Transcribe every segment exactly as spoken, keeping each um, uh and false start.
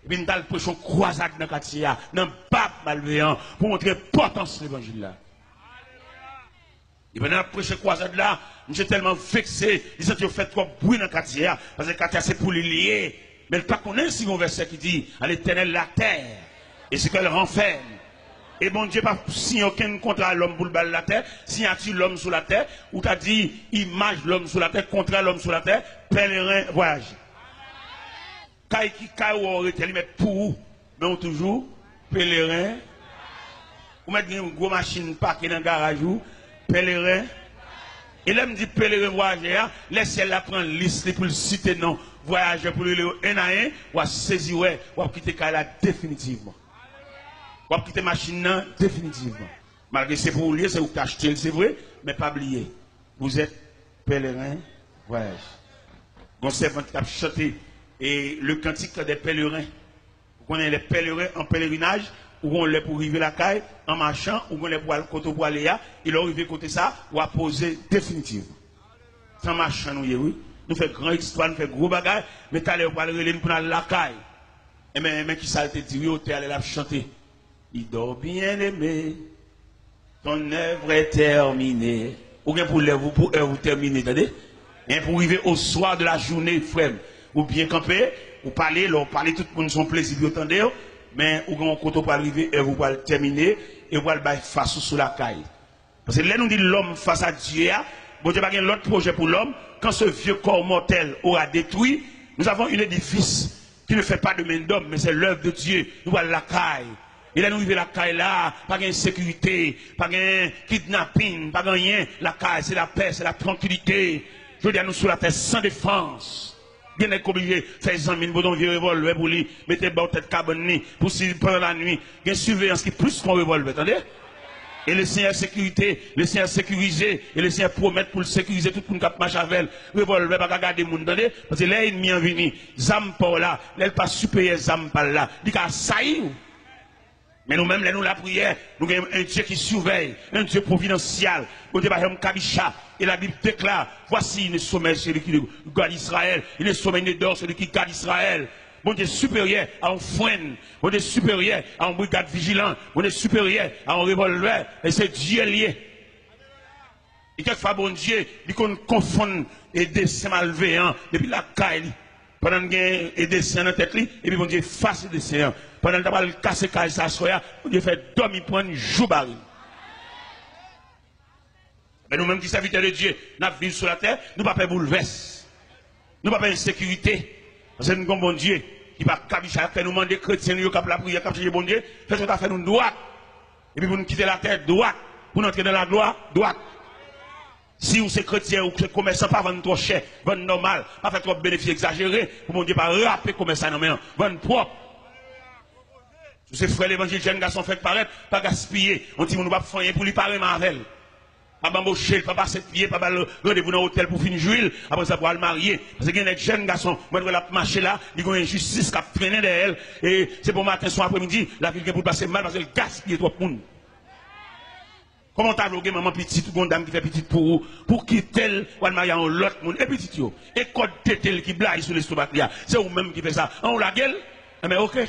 Vin t al preche yon kwazad nan katye a, nan bab malveyan, pou montre enpòtans levanjil la. E pandan l ap preche kwazad la, misye tèlman vekse, li santi yo fè twòp bri nan katye a, paske katye a se pou li li ye. Men l pa konnen si gen yon vèsè ki di, à l'Éternel la terre, et ce qu'elle renferme. E Bondye pa siyen okenn kontra lòm pou l ba l latè, siyati lòm sou latè, ou ta di imaj lòm sou latè, kontra lòm sou latè, pèleren vwayaje. Kay ki kay ou wè w rete, li mèt pou ou, men ou toujou peleren. Ou mèt gen yon gwo machin pake nan garaj ou, peleren. E lè m di peleren vwayajè a, lè syèl la pran lis li pou l site non vwayajè pou l rele yo en a en, w a sezi wè, w ap kite kay la definitivman. W ap kite machin nan definitivman. Malgre se pou ou l ye, se ou ki te achte l, se vre, men pa bliye, vous êtes pèleren vwayaj. Gon sèvant k ap chante e le cantique des pèlerins. Ou konnen lè pèleren an pelerinaj, ou gon lè pou rive lakay, an machan, ou gon lè pou al kote ou pou ale a, e lè w rive kote sa, w a poze definitivman. Tan machan nou ye, wi. Nou fè gran ekspwa, nou fè gwo bagay, men talè yo pral rele n pou n al lakay. Enben, men kisa l te di, wi, otè a lè l ap chante. Il dort bien-aimé, ton œuvre est terminée. Ou gen pou lèv ou, pou èv ou tèmine, tande? Gen pou rive au soir de la journée, frè m. Ou byen kanpe, ou pale, lè w pale, tout moun se yon plezi pou yo tande w, men ou gen yon kote ou pral rive, èv ou pral tèmine, e ou pral bay fas ou sou lakay. Paske lè nou di l'homme face à Dieu a, Bondye pa gen lòt pwojè pou lòm. Quand ce vieux corps mortel aura détruit, nous avons un édifice qui ne fait pas de main d'homme, mais c'est l'œuvre de Dieu. Nou pral lakay. E lè nou rive lakay la, pa gen ensekirite, pa gen kidnapin, pa gen anyen. Lakay, se lapè, se la trankilite. Jodi a, nou sou latè san defans. Gen nèg k oblije fè zanmi l pote yon vye revòlvè pou li, mete bò tèt kabann li, pou si pandan lanwi, gen siveyans ki plis ke yon revòlvè, tande? E le Senyè sekirite, le Senyè sekirize, e le Senyè pwomèt pou l sekirize tout moun k ap mache avè l. Revòlvè pa ka gade moun, tande? Paske lè ènmi an vini, zam pa w la, lè l pa siperyè zam pa l la, li ka asayi w. Men nou menm, lè nou lapriyè, nou gen un Dieu qui surveille, un Dieu providentiel. Bondye pa janm kabicha. Et la Bible déclare, voici, il ne sommeille celui qui garde Israël, il ne sommeille ni dort celui qui garde Israël. Bondye siperyè a yon frenn. Bondye siperyè a yon brigad vijilan. Bondye siperyè a yon revòlvè. E se Dye l ye. E kèkfwa Bondye, li konn konfonn e desen malveyan depi lakay li. Pandan l gen e desen an nan tèt li, epi Bondye efase desen an. Pandan l ta pral kase kay sa aswè a, Bondye fè dòmi pran l, jou bare l. Men nou menm ki sèvitè de Dye, n ap viv sou latè, nou pa pè boulvès. Nou pa pè ensekirite. Paske nou gen yon Bondye ki pa kabicha, fè nou mande kretyen nou yo k ap lapriyè, k ap chèche Bondye, fè tout afè nou dwat. Epi pou n kite latè dwat, pou n antre nan laglwa dwat. Si ou se kretyen, ou se komèsan, pa vann twò chè, vann nòmal, pa fè twòp benefis egzajere, pou Bondye pa rape komès la nan men w. Vann pwòp. Si ou se frè levanjil, jèn gason fèk parèt, pa gaspiye. Yon timoun ou p ap fè anyen pou li, pa renmen avè l. Pa banboche l, pa pase pye, pa ba l randevou nan otèl pou fin jwi l, apre sa pou al marye. Paske gen nèg jèn gason, mwen wè l ap mache la, li gen yon enjistis k ap trennen dèyè l, e se bon maten, se yon apremidi, lavi l gen pou l pase mal, paske l gaspiye twòp moun. Kòman w ta vle w gen manman pitit, ou gen yon dam ki fè pitit pou ou, pou w kite l, w al marye a yon lòt moun, e pitit yo? E kòd tete l ki blayi sou lestomak li a, se ou menm ki fè sa, an ou lage l? Enben, oke.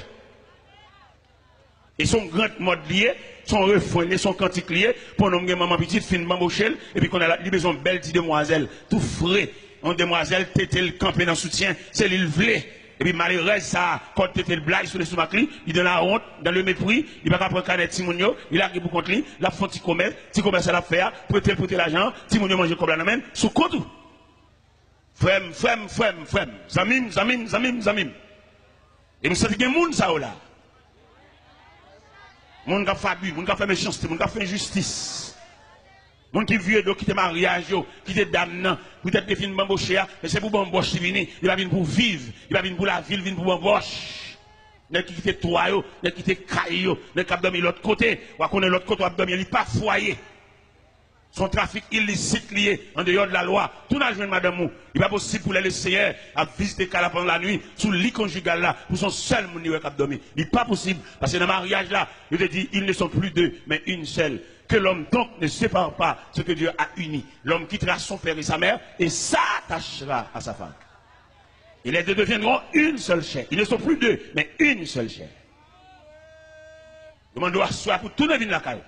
E se yon grand mòd li ye, se yon refren li ye, se yon kantik li ye, pou yon nonm gen manman pitit, fin banboche l, epi kounye a la, li bezwen yon bèl ti demwazèl, tou fre, yon demwazèl, tete l kanpe nan soutyen, se li l vle. Epi malerèz sa a, kòd tete l blayi sou lestomak li, li dans la honte, dans le mépris, li pa ka pran kanè timoun yo, li lage pou kont li, l ap fè yon ti komès, ti komès sa l ap fè a, prete l prete lajan an, timoun yo manje kòb la nan men l, sou kont ou. Frè m, frè m, frè m, frè m, zanmi m, zanmi m, zanmi m, zanmi m. E m santi gen moun sa yo la. Moun k ap fè abi, moun k ap fè mechanste, moun k ap fè enjistis. Moun ki vire do kite maryaj yo, kite dam nan, poutèt li fin banboche a, men se pou banbòch li vini, li pa vin pou viv, li pa vin pou lavi, li vin pou banbòch. Nèg ki kite twa yo, nèg ki kite kay yo, nèg k ap dòmi lòt kote, w a konnen lòt kote w ap dòmi an, li pa fwaye. Se yon trafik ilisit li ye, andeyò de la lwa. Tounen al jwenn madanm ou. Li pa posib pou lè Lesenyè ap vizite kay la pandan lanwi, sou li konjigal la, pou se yon sèl moun li wè k ap dòmi. Li pa posib, paske nan maryaj la, yo te di, ils ne sont plus deux, mais une seule. Que l'homme donc ne sépare pas ce que Dieu a uni. L'homme quittera son père et sa mère et s'attachera à sa femme. Et les deux deviendront une seule chair. Ils ne sont plus deux, mais une seule chair. Yo mande w aswè a pou tounen vin lakay ou.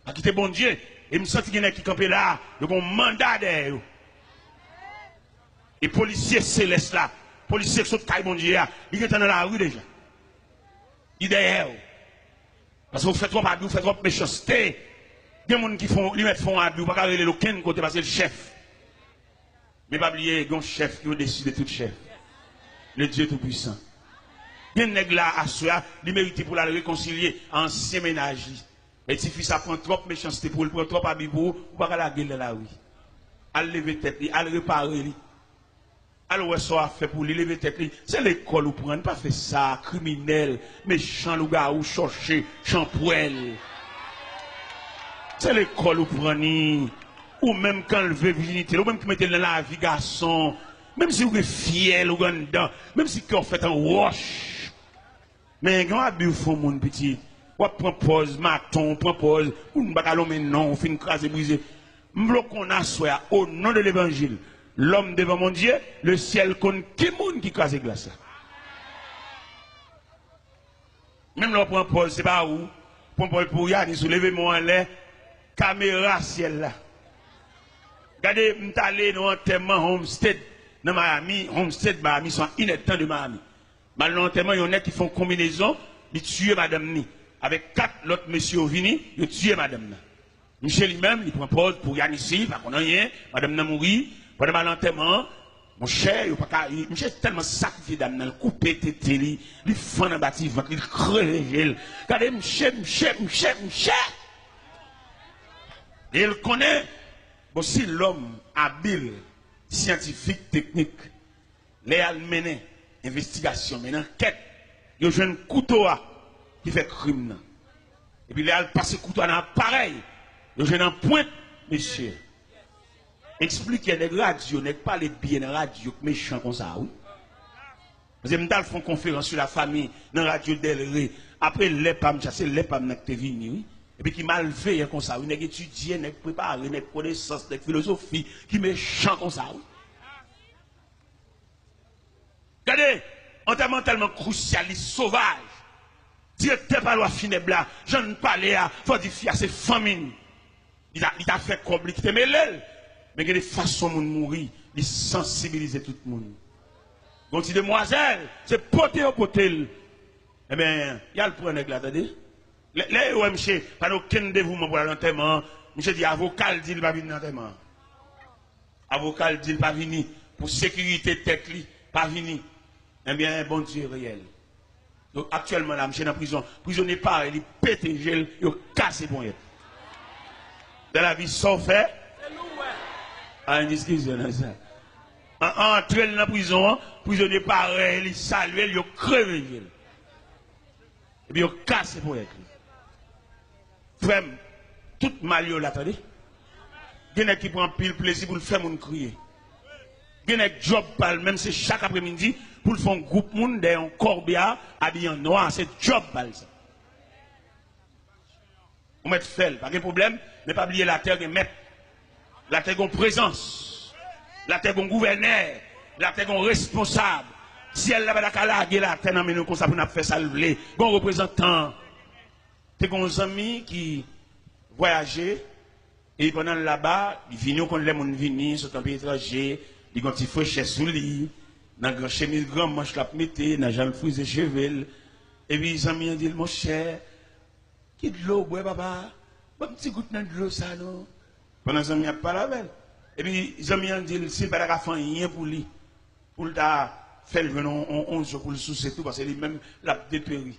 Pa kite Bondye. E m santi gen nèg ki kanpe la a, yo gen yon manda dèyè yo. E polisye selès la, polisye k sot kay Bondye a, li gentan nan lari deja. Li dèyè w. Paske w fè twòp abi, w fè twòp mechanste. Gen moun ki fè w, li mèt fè w abi, w pa ka rele l okenn kote paske l chèf. Men pa bliye, gen yon chèf ki odesi de tout chèf. Le Dieu Tout-Puissant. Gen nèg la aswè a, li merite pou l al rekonsilye a ansyen mennaj li. E tifi sa pran twòp mechanste pou ou, li pran twòp abi pou ou, ou pa ka lage l nan lari. Al leve tèt li, al repare li. Al wè sa w ap fè pou li, leve tèt li. Se lekòl ou pran, pa fè sa, kriminèl, mechan, lougawou, chòche, chanpwèl. Se lekòl ou pran ni. Ou menm k anlve vijinite l, ou menm ki mete l nan lavi gason. Menm si ou gen fyèl ou gen anndan, menm si kè w fèt an wòch. Men gen yon abi w fè yon moun pitit. W ap pran pòz maton, w pran pòz moun pa ka lonmen non, w fin kraze brize. M vle w konn aswè a, o non de levanjil, lòm devan Bondye, lesyèl konn ki moun ki kraze glas la. Menm lè w pran pòz, se pa ou. Pran pòz pou Yanis, ou leve men w anlè, kamera syèl la. Gade, m t ale nan antèman Homestead nan Miami, Homestead, Miami, se a inèdtan de Miami. M al nan antèman yon nèg ki fè yon konbinezon, li tiye madanm ni. Avèk kat lòt mesye yo vini, yo tiye madanm nan. Misye li menm, li pran pòz pou Yanisi, li pa konn anyen, madanm nan mouri. Pandan m al antèman an, monchè, yo pa ka, li, misye tèlman sakrifye dam nan, l koupe tete li, li fann anba ti vant li, l kreve je l. Gade misye, misye, misye, misye! E l konnen, bon, si lòm abil, syantifik, teknik, lè y al mennen envestigasyon, mennen ankèt, yo jwenn kouto a ki fè krim nan. Epi lè y al pase kouto a nan aparèy, yo jwenn anpwent mesye. Eksplike nèg radyo, nèg pale byen nan radyo k mechan konsa, wi. Paske m t al fè yon konferans sou lafami nan radyo Dèlre. Apre lè pa m, sa se lè pa m nan k te vini, wi. Epi ki malveyan konsa, wi. Nèg etidye, nèg prepare, nèg konesans, nèg filozofi, ki mechan konsa, wi. Gade, antèman tèlman krousyal, li sovaj. Direktè palwa finèb la, jan n pale a, fò di fi a se fanmi n. Li ta, li ta fè kòb, li kite mele l. Men gen de fason moun mouri, li sansibilize tout moun. Gon ti demwazèl, se pote yo pote l. Ebyen, y al pran nèg la, tande. Lè, lè yo wè misye pa gen okenn devouman pou l al antèman an, misye di avoka l di l pa vin nan antèman an. Avoka l di l pa vini pou sekirite tèt li, pa vini. Ebyen, Bondye reyèl. Donk, aktyèlman la, misye nan prizon. Prizonye parèy li pete je l, yo kase ponyèt. Dans la vie, sa w fè. A, eskize nan sa. An, an antre l nan prizon an, prizonye parèy li salye l, yo kreve je l. Epi yo kase ponyèt li. Frè m, tout mal yo la, tande. Gen nèg ki pran anpil plezi pou l fè moun kriye. Gen nèg djòb pa l, menm se chak apremidi, pou l fè yon gwoup moun dèyè yon kòbya, abiye an nwa, se djòb pa l sa. Ou mèt fè l, pa gen pwoblèm, men pa bliye latè gen mèt. Latè gon prezans. Latè gon gouvènè. Latè gon responsab. Syèl la pa ta ka lage latè nan men nou konsa pou n ap fè sa l vle. Gon reprezantan. Te gon zanmi ki vwayaje, e pandan l laba, li vini, ou konn lè moun vini, sot nan peyi etranje, li gon ti frechè sou li, nan gran chemiz gran manch l ap mete, nan jan l frize cheve l. Epi zanmi an di l, monchè, ki dlo w bwè, papa? Ban m ti gout nan dlo sa non. Pandan zanmi an ap pale avè l. Epi zanmi an di l si l pa ta ka fè anyen pou li, pou l ta fè l jwenn on, on, on zo pou l souse tou, paske li menm l ap deperi.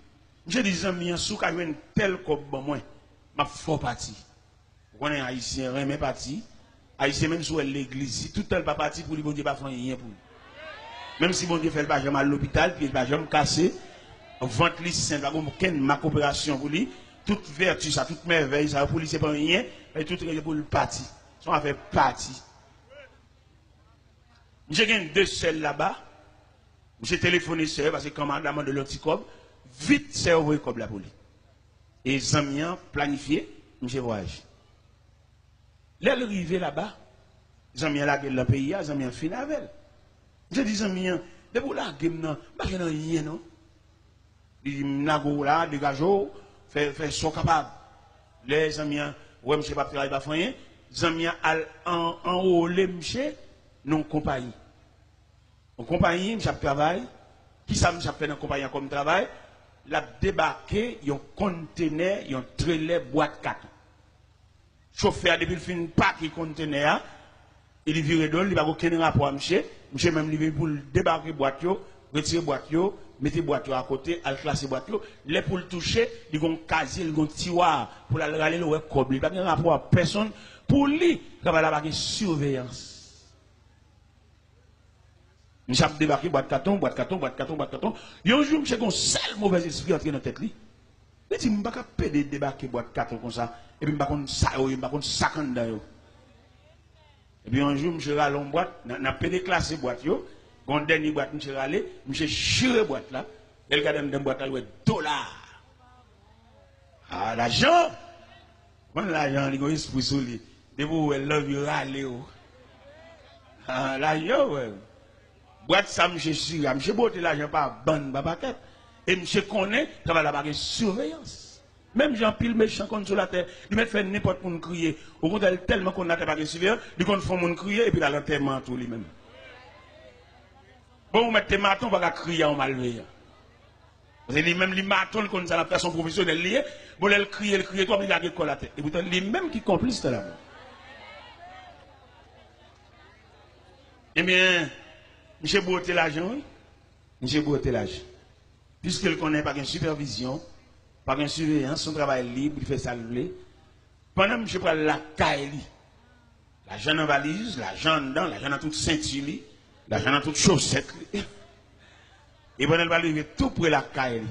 Misye di zanmi an, si w ka jwenn tèl kòb ban mwen, m ap fè w pati. Ou konnen Ayisyen renmen pati. Ayisyen menm si w wè l legliz, si toutan l pa pati pou li, Bondye pa fè anyen pou li. Menm si Bondye fè l pa janm al lopital, pye l pa janm kase, vant li sen, pa gen okenn mak operasyon pou li, tout vèti sa, tout mèvèy sa yo pou li se pa anyen, men tout rete pou l pati. Se yon afè pati. Misye gen de sè l laba. Misye telefone sè yo paske kanmarad la mande l yon ti kòb. Vit sè yo voye kòb la pou li. E zanmi an planifye misye vwayaje. Lè l rive laba, zanmi an lage l nan peyi a, zanmi an fini avè l. Misye di zanmi an, Depi w lage m nan, m pa jwenn anyen non. Li di, "M lage w la, degaje w, fè, fè sa w kapab." Lè zanmi an wè misye p ap travay, pa fè anyen, zanmi an al an, anwole misye nan yon konpayi. Yon konpayi, misye ap travay. Kisa misye ap fè nan konpayi an kòm travay? L ap debake yon kontenè, yon trelè bwat katon. Chofè a, depi l fin pake kontenè a, e li vire do l, li pa gen okenn rapò a misye. Misye menm, li vin pou l debake bwat yo, retire bwat yo, mete bwat yo akote, al klase bwat yo. Lè pou l touche, li gen yon kazye, li gen yon tiwa pou l al rale, l wè kòb li. Li pa gen rapò a pèsonn. Pou li, travay la pa gen siveyans. Misye ap debake bwat katon, bwat katon, bwat katon, bwat katon. Yon jou, misye gen yon sèl movèzespri antre nan tèt li. Li di, "M pa ka pede debake bwat katon konsa, epi m pa konn sa yo ye, m pa konn sa k anndan yo." Epi yon jou, misye rale yon bwat, nan, nan pede klase bwat yo, gen yon dènye bwat misye rale, misye chire bwat la, lè l gade anndan bwat la, li wè dola. Ah, lajan! Konn lajan, li gen espri sou li. Depi w wè l, l anvi rale w. Ah, lajan, wè. Bwat sa, misye chire a. Misye bwote lajan pa bann, pa pakèt. E misye konnen, travay la pa gen siveyans. Menm jan anpil mechan konn sou latè, li mèt fè nenpòt moun kriye. Okontrè, li tèlman konn latè pa gen siveyans, li konn fè yon moun kriye, epi l al antèman an tou li menm. Bon, ou mèt te maton, ou pa ka kriye a yon malveyan. Paske li menm, li maton, li konn sa l ap fè, se yon pwofesyonèl li ye. Bon, lè l kriye, l kriye twòp, li lage kò l atè. Epoutan, li menm ki konplis nan lanmò. Ebyen, misye bwote lajan, wi. Misye bwote lajan. Piske l konnen pa gen sipèvizyon, pa gen siveyans, se yon travay lib, li fè sa l vle. Pandan misye pral lakay li, lajan nan valiz, lajan anndan, lajan nan tout senti li, lajan nan tout chosèt li. E pandan l pral rive tou pre lakay li,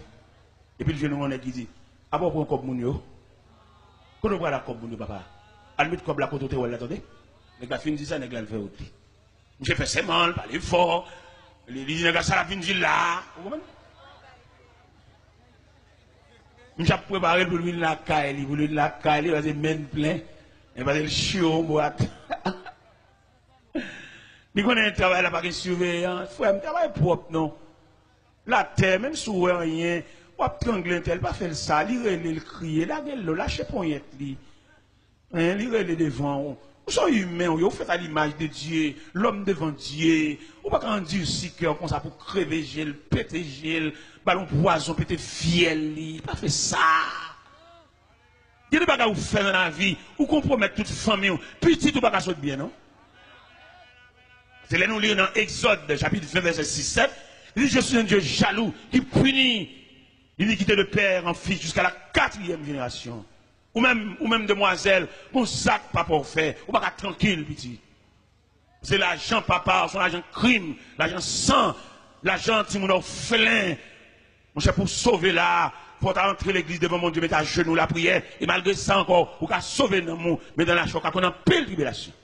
epi l jwenn yon nèg ki di, "Apa w pran kòb moun yo? Kote w pral ak kòb moun yo, papa? Al met kòb la kote w te wè l la, tande." Nèg la fin di sa, nèg la al fè wout li. Misye fè sèman, l pale fò. Li, li di nèg la, "Sa l ap vin di la?" Ou konprann? Misye ap prepare l pou l vin lakay li, pou l vin lakay li, paske men l plen. Men paske l chire yon bwat. Li konnen travay la pa gen siveyans. Frè m, travay pwòp non. Latè, menm si w wè anyen, w ap trangle entèl, pa fè l sa. Li rele, l kriye, lage l lo, lache ponyèt li. Hein, li rele devan ou. Ou se yon imen, ou ye, ou fèt a limaj de Dye, lòm devan Dye. Ou pa ka andisi kè w konsa pou kreve je l, pete je l, ba l yon pwazon, pete fyèl li. Pa fè sa. Gen de bagay ou fè nan lavi, ou konpwomèt tout fanmi w. Pitit ou pa ka sot byen, non. Se lè nou li nan Egzòd, chapit ven, vèsè sis, sèt, li di, "Je suis un Dieu jaloux qui punit l'iniquité de père en fils jusqu'à la quatrième génération." Ou menm, ou menm demwazèl, gon zak papa w fè, ou pa ka trankil, pitit. Se lajan papa w, se yon lajan krim, lajan san, lajan timoun òfelen. Monchè, pou w sove la, fò w ta antre legliz devan Bondye, mete ajenou, lapriyè, e malgre sa ankò, ou ka sove nanm ou, men nan lachè w ka konn anpil tribilasyon.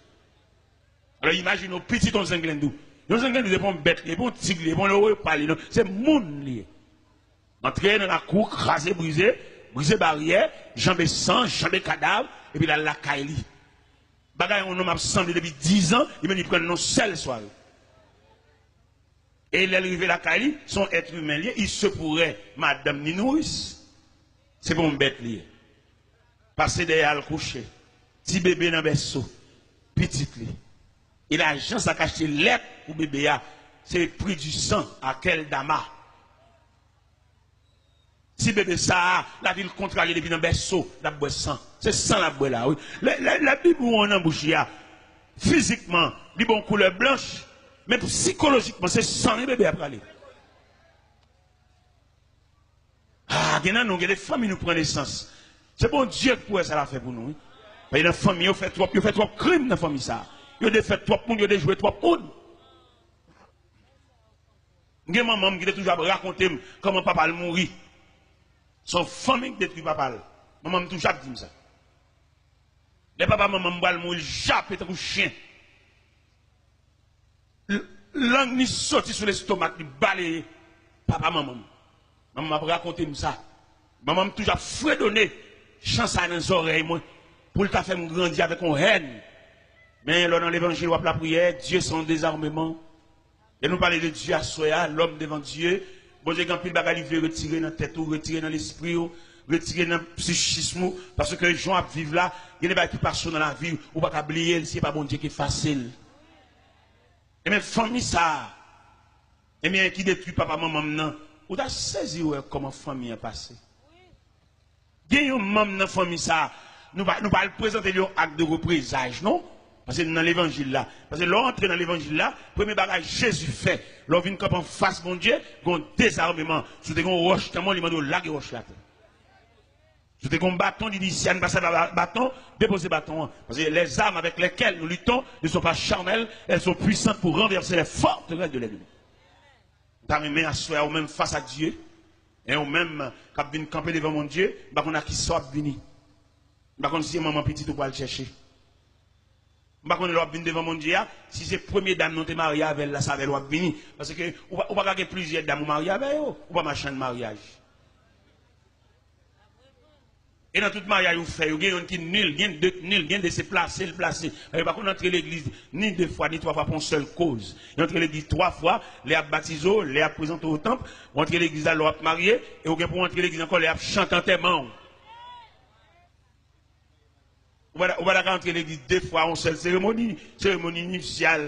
Alò, imajine w, pitit yon zenglendo. Yon zenglendo, se pa yon bèt li ye, se pa yon tig li ye, se pa yon leopa li ye, non, se moun li ye. Antre nan lakou, kraze, brize, brize baryè, janbe san, janbe kadav, epi l al lakay li. Bagay yon nonm ap sanble depi diz an, li menm li pran nan yon sèl sware. E lè l rive lakay li, se yon èt imen li ye, il se pourrait madanm ni nouris. Se pa yon bèt li ye. Pase dèyè al kouche. Ti bebe nan bèso. Pitit li. E lajan sa k achte lèt pou bebe a, se pri di san, Akèldama. Ti bebe sa a, lavi l kontrarye depi nan bèso, l ap bwè san. Se san l ap bwè la, wi. Lè, lè, lè bibwon an nan bouch li a, fizikman, li ba w koulè blanch, men sikolojikman, se san wi bebe a prale. Ah, gen nan nou, gen de fanmi nou pran nesans. Se Bondye k pou wè sa l ap fè pou nou, wi. Paske nan fanmi, yo fè twòp, yo fè twòp krim nan fanmi sa. Yo defèt twòp moun, yo dejwe twòp moun. M gen manman m ki te toujou ap rakonte m kòman papa l mouri. Se yon fanmi ki detwi papa l. Manman m toujou ap di m sa. Lè papa manman m pral mouri, l jape tankou chen. L-, lang li soti sou lestomak li, baleye papa manman m. Manman m ap rakonte m sa. Manman m toujou ap fredone chan sa nan zòrèy mwen pou l ta fè m grandi avèk yon hèn. Men lè w nan levanjil, w ap lapriyè, Dieu c'est un désarmement. Lè nou pale de Dye aswè a, lòm devan Dye, Bondye gen anpil bagay li vle retire nan tèt ou, retire nan lespri w, retire nan psichis ou, paske jan w ap viv la, gen de bagay ki pase w nan lavi, ou pa ka bliye l, si se pa Bondye ki efase l. Ebyen, fanmi sa a, ebyen, ki detwi papa manman m nan, ou ta sezi wè kòman fanmi an pase. Gen yon manm nan fanmi sa a, nou pa, nou pa al prezante l yon ak de reprezaj, non. Paske n nan levanjil la. Paske lè w antre nan levanjil la, premye bagay Jezi fè, lè w vin kanpe anfas Bondye, gen yon dezameman. Si w te gen yon wòch nan men w, li mande w lage wòch la atè. Si w te gen yon baton, li di, "Si a n pa sèvi a baton, depoze baton an." Paske les armes avec lesquelles nous luttons ne sont pas charnelles, elles sont puissantes pour renverser les forteresses de l'ennemi. M ta renmen aswè a ou menm fas ak Dye, e ou menm k ap vin kanpe devan Bondye, m pa konn ak kisa w ap vini. M pa konn si se manman pitit ou pral chèche. M pa konn lè w ap vin devan Bondye a, si se premye dam nan w te marye avè l la, se avè l w ap vini. Paske ou pa, ou pa ka gen plizyè dam ou marye avè yo, ou pa machann maryaj. E nan tout maryaj ou fè yo, gen youn ki nil, gen de ki nil, gen de se plase l plase. Yo pa konn antre legliz ni de fwa, ni twa fwa pou yon sèl koz. Yo antre legliz twa fwa, lè y ap batize w, lè y ap prezante w o tanp, ou antre legliz la lè w ap marye, e ou gen pou w antre legliz ankò lè y ap chante antèman w. Ou pa ta, ou pa ta ka antre legliz de fwa, yon sèl seremoni, seremoni nipsyal,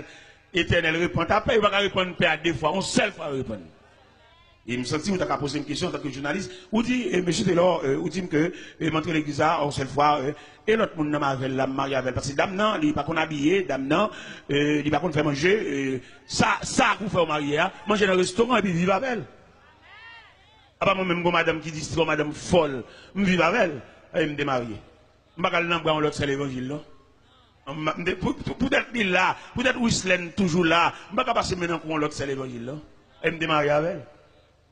etènèl, repann, apè, yo pa ka repann pè a de fwa, yon sèl fwa yo repann. E m santi ou ta ka poze m kesyon antanke jounalis. Ou di, e, mesye Telor, e, ou di m ke, e, m antre legliz la, yon sèl fwa, e, e lòt moun nan m avè l la, m marye avè l. Paske dam nan, li pa konn abiye, dam nan, e, li pa konn fè manje, e, sa, sa pou fè w marye a, manje nan restoran epi viv avè l. Apa mwen menm, gon madanm ki distrè, yon madanm fòl, m viv avè l, e m te marye. M pa ka al nan bra yon lòt sè levanjil, non. M, m te, pou, pou, poutèt li la, poutèt Wislèn toujou la, m pa ka pase men nan kou yon lòt sè levanjil, non. E m te marye avè l.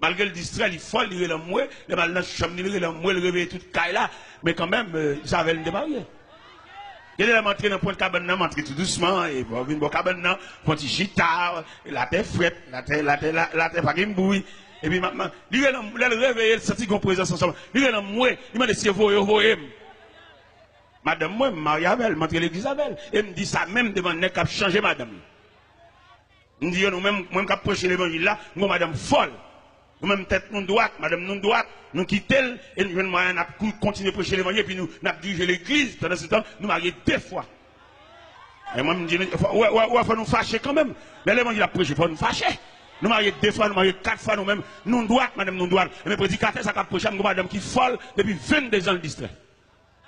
Malgre l distrè, li fòl, li rele anmwe, lè m al nan chanm li, li rele anmwe, li reveye tout kay la. Men kanmenm, e, se avè l m te marye. Gen de lè m antre nan pwent kabann nan, m antre tou dousman, e bon, vin bò kabann nan, pran ti chita, latè frèt, latè, latè, la, latè pa gen bri. Epi m ap, m ap, li rele anmwe, lè l reveye, l santi gen yon prezans ansanm. Li rele anmwe, li mande si se voye yo voye m. Madanm mwen, m marye avè l, m antre legliz avè l. E m di sa menm devan nèg k ap chanje madanm li. M di yo, nou menm, mwen k ap preche levanjil la, m gon madanm fòl. Nou menm tèt nou dwat, madanm nou dwat, nou kite l, e nou jwenn mwayen n ap kou-, kontinye preche levanjil, epi nou, n ap dirije legliz. Pandansetan, nou marye de fwa. E mwen, m di, fò, wè, wè, wè, fò nou fache kanmenm. Lè levanjil ap preche, fò nou fache. Nou marye de fwa, nou marye kat fwa, nou menm, nou dwat, madanm nou dwat. Ebyen, predikatè sa k ap preche a, m gon madanm ki fòl depi venndezan l distrè.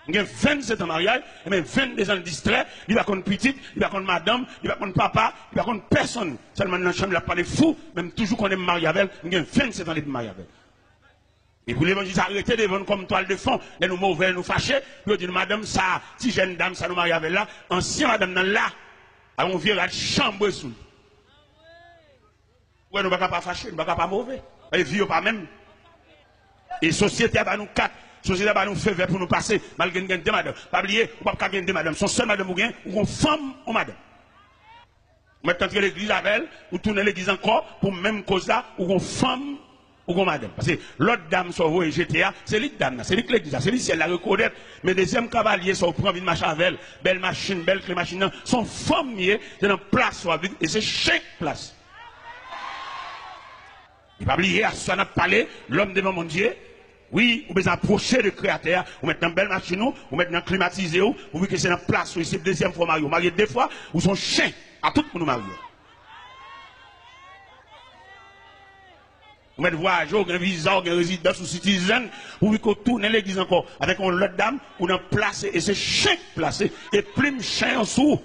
M gen vennsetan maryaj, ebyen, venndezan l distrè, li pa konn pitit, li pa konn madanm, li pa konn papa, li pa konn pèsonn. Sèlman nan chanm li ap pale fou, men m toujou konnen m marye avè l, m gen vennsetan depi m marye avè l. E pou levanjil sa rete devan n kòm twal de fon, lè nou move, lè nou fache, pou yo di nou, madanm sa, ti jèn dam sa nou marye avè l la, ansyen madanm nan la, ak yon vye rad chanbre sou l. Ou wè, nou pa ka pa fache, nou pa ka pa move. E vi yo pa menm. E sosyete a ba nou kat, sosyete a ba nou fevè pou nou pase, malgre n gen de madanm. Pa bliye, ou p ap ka gen de madanm. Se yon sèl madanm ou gen, ou gon fanm, yon madanm. Ou mèt antre legliz avè l, ou tounen legliz ankò, pou menm koz la, ou gon fanm, ou gon madanm. Paske lòt dam sa w voye jete a, se li k dam nan, se li k legliz la, se li syèl la rekonèt. Men dezyèm kavalye sa w pran vin mache avè l, bèl machin, bèl kle machin nan, se yon fanm li ye, se nan plas w ap viv, e se chen k plas. E pa bliye, aswè a n ap pale, lòm devan Bondye. Wi, ou bezwen apwoche de Kreyatè a. Ou mèt nan bèl machin ou, ou mèt nan klimatize ou, ou vin ke se nan plas ou, e se dezyèm fwa w marye. Ou marye de fwa, ou se yon chen a tout moun ou marye. Ou mèt vwayaje, ou gen viza, ou gen rezidans, ou sitizen, ou vin ke w tounen legliz ankò avèk yon lòt dam, ou nan plase, e se chen k plase, e plim chen an sou ou.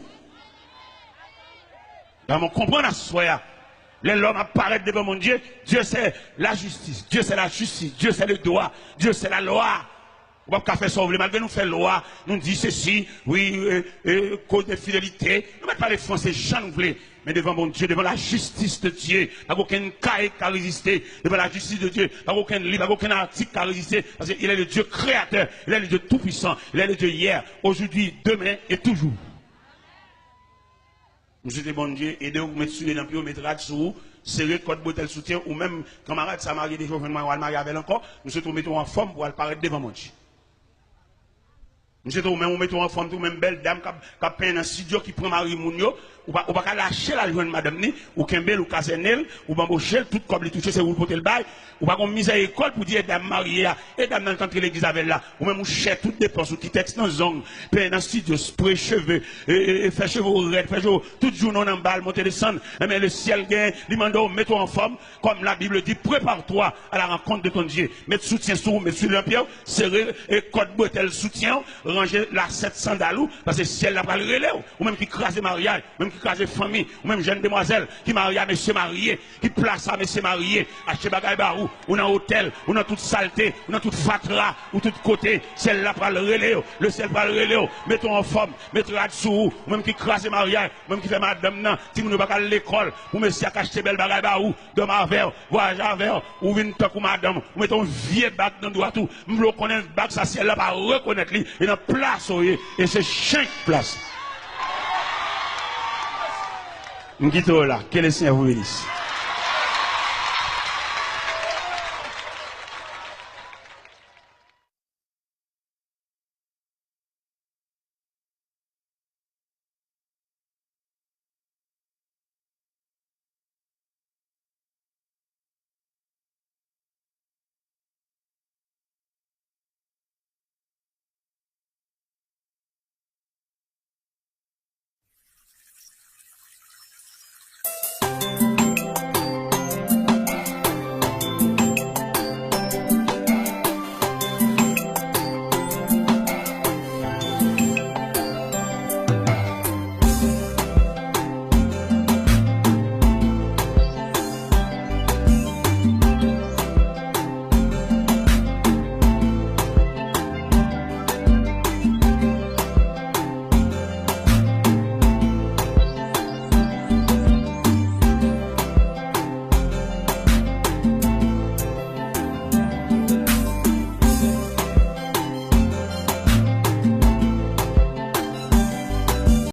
Donk, konprann aswè a. Lè lòm ap parèt devan Bondye, Dieu c'est la justice, Dieu c'est la justice, Dieu c'est le droit, Dieu c'est la loi. Ou p ap ka fè sa w vle, malgre nou fè lwa, nou di sesi, wi, e, e, code de fidélité. Nou mèt pale franse jan nou vle, men devan Bondye, devan la justice de Dieu, pa gen okenn kay k ka reziste devan la justice de Dieu, pa gen okenn liv, pa gen okenn atik k ka reziste, paske il est le Dieu créateur, il est le Dieu tout-puissant, il est le Dieu hier, aujourd'hui, demain et toujours. M swete Bondye ede w, met soulye nan pye w, met rad sou ou, sere kòd bretèl soutyen ou menm, kanmarad sa marye deja, w jwenn mwayen w al marye avè l ankò. M swete w mete w anfòm pou w al parèt devan Bondye. M swete w menm, ou mete w anfòm tou, menm bèl dam k ap, k ap penyen nan estidyo, ki pran mari moun yo, Ou pa, ou pa ka lache l al jwenn madanm ni, ou kenbe l, ou kazène l, ou banboche l, tout kòb li touche, se ou l pote l bay. Ou pa gon mizèrikòd pou di, e dam marye a, e dam nan t antre legliz avè l la. Ou menm ou chè tout depans ou, ti tèks nan zong, penyen nan estidyo, spre cheve, e, e, e fè cheve w rèd, fè cheve w tout jounen w nan bal, monte desann. Enben, le syèl gen, li mande w mete w anfòm, comme la Bible dit, prépare-toi à la rencontre de ton Dieu. Met soutyen sou ou, met soutyen nan pye w, sere, e, kòd bretèl soutyen w, ranje lasèt sandal ou, paske syèl la pral rele w. Ou menm ki kraze maryaj, ou menm ki kraze fanmi, ou menm jèn demwazèl ki marye a mesye marye, ki plase a mesye marye, achte bagay ba ou, ou nan otèl, ou nan tout salte, ou nan tout fatra, ou tout kote, syèl la pral rele w, le syèl pral rele w, mete w anfòm, met rad sou ou, ou menm ki kraze maryaj, ou menm ki fè madanm nan, timoun yo pa ka al lekòl, pou mesye a ka achte bèl bagay ba ou, dòmi avè w, vwayaje avè w, ou vin tankou madanm, ou mete yon vye bag nan dwat ou, m vle w konnen bag sa syèl la pa rekonèt li, e nan plas ou ye, e se chen k plas. M kite w la, ke le Senyè vous bénisse.